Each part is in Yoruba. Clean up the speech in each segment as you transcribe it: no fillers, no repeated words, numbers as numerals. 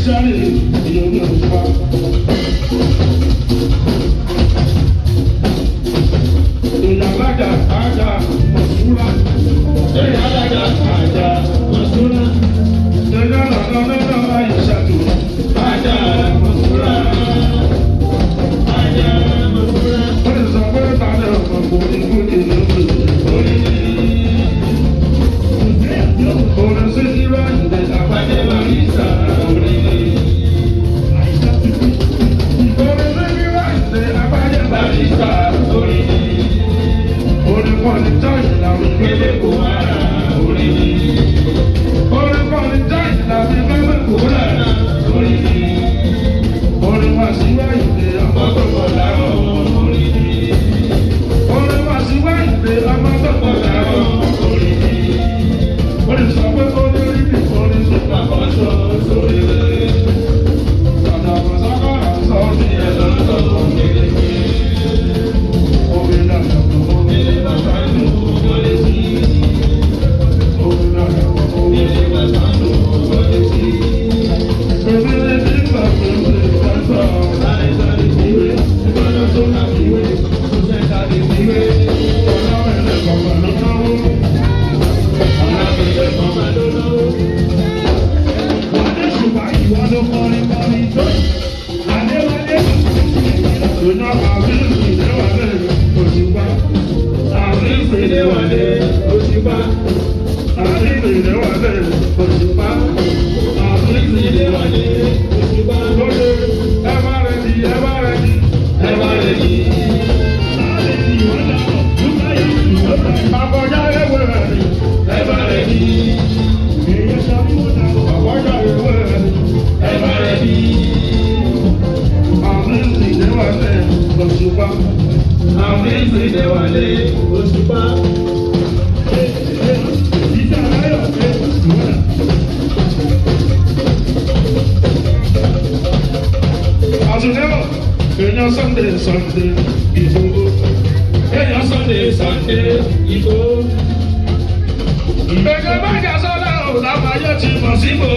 Sáré ìyọ̀nù ọ̀ṣunwá. Ìyàlájà àjà ọ̀ṣúra. Ìyàlájà àjà ọ̀ṣúra. Ìyàlọ́lọ́lọ́lọ́ àyíṣàtò. Àjà ọ̀ṣúra. Àjà ọ̀ṣúra. Ó lè sọ pé tani ọmọ kò ní kú ní ìlú Orí mi. Orin sí ìrọ̀ ìdè Àpàdé Marisa orí mi. Orin sí ìrọ̀ ìdè àbájá Marisa orí mi. Orin kan ní jáì làwọn Kélé ìgbélé kò wára orí mi. Orin kan ní jáì làwọn ìgbélé Kúrà orí mi. Orin wá sí wá ìdè Mọ́tò àmọ́tò kọ̀ láwọn orí mi. Orin wá sí wá ìdè àmọ́tò Kọ̀ láwọn orí mi. Ó lè sọ pé ó ní rí bí orin sí Àkọ́sọ sórí mi. Dàdà kọ̀sákọ̀rà sọ ní Ìyẹn lọ́tọ̀ kékeré. Orin dàdà kọ̀ Ilé bàbá ń lò wọlé sí. Orin dàdà kọ̀ Ilé bàbá ń lò wọlé sí. Orin lè ní ìgbà tó ń lè fẹ́ sọ. Sáré sáré síwé, ìgbọ́dọ̀ tó ká síwé, tó ṣe sáré síwé. Ọlọ́run kọ̀ọ̀kan ló náwó. Alábẹ̀rẹ̀ kan máa ló lọ́wọ́. Iná àbílù ìdẹ́wàlẹ̀ òṣùpá. Àbílù Ilé wọlé òṣùpá. Àbílù ìdẹ́wàlẹ̀ òṣùpá. Àbílù Ilé wọlé òṣùpá. lóde ẹ bá rẹ̀ di ẹ bá rẹ̀ di. Ẹ wá rẹ̀ yìí. Àbọ̀já ewé rẹ̀ ni. Ẹ bá rẹ̀ yìí. Àbọ̀já ewé rẹ̀ ni. Ẹ bá rẹ̀ yìí. Àbílù ìdẹ́wàlẹ̀ òṣùpá. Àfíìsì ilé wọlé òṣùpá. Àtúndẹ́wọ̀ èèyàn Sunday Sunday ìfowó. Èèyàn Sunday Sunday ìbò. Gbẹ̀gbẹ̀ bá jà sọ́lá ò lábàáyé ti mọ̀ síbò.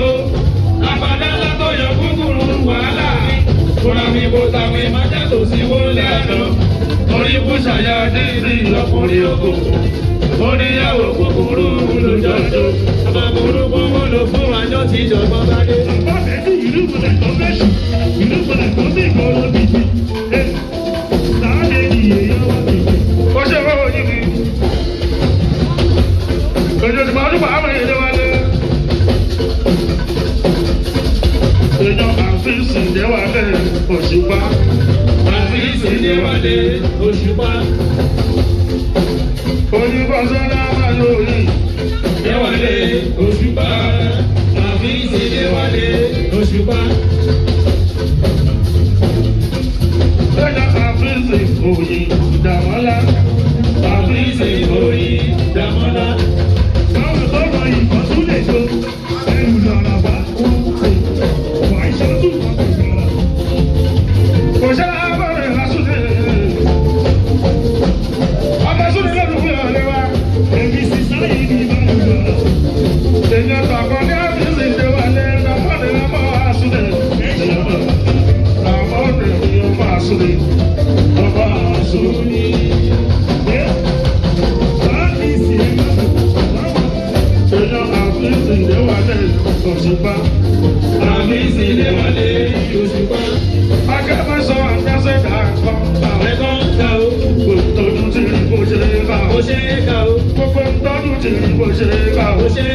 Àpàdé ńlá tó yọ kúkúrú wàhálà mi. Fúnra mi bó tàwé má jẹ́ tó sí wó lẹ́nu. Orí kúṣàyà dídì ọkùnrin ògo. Oníyàwó kúkúrú lójoojú. Ọmọ burúkú wọn lò fún àjọ tí ìjọba bá dé. Ó ṣe fọwọ́ yìí mi. Èdè tí màá dúpọ̀ àwọn èdè wa lé. Èèyàn àfíìsì ìdẹ́wà lẹ̀ òṣùpá. Àfíìsì ilé wọlé òṣùpá. Oníbọ̀sọ́lá máa lórí. Déwálé òṣùpá. Àfíìsì déwálé òṣùpá. Èèyàn àfíìsì òyìn ìdàmọ́lá. Àfíìsì orí Dàmọ́lá. Kò ṣe àbọ̀rẹ̀ lásùnì. Ọmọ súnì lọ́dún fún ìrọ̀lẹ́ wa. Èèyàn tọ̀kan ní àfíìsì ìdẹ́wálé lọ́mọdé lọ́mọ àsùnì. Lọ́mọdé lọ́mọ àsùnì. Lọ́mọ àsùnì. Èèyàn àfíìsì ìdẹ́wálé òṣùpá. Àfíìsì déwálé òṣùpá. Akẹ́kọ̀ọ́ sọ àfẹ́sẹ̀ dà kan. Ẹ̀kọ́ ń ta o, Gbogbo ìtọ́jú tí rí bó ṣe bá. ó ṣe é ka o, Gbogbo ìtọ́jú tí rí bó ṣe bá. ó ṣe é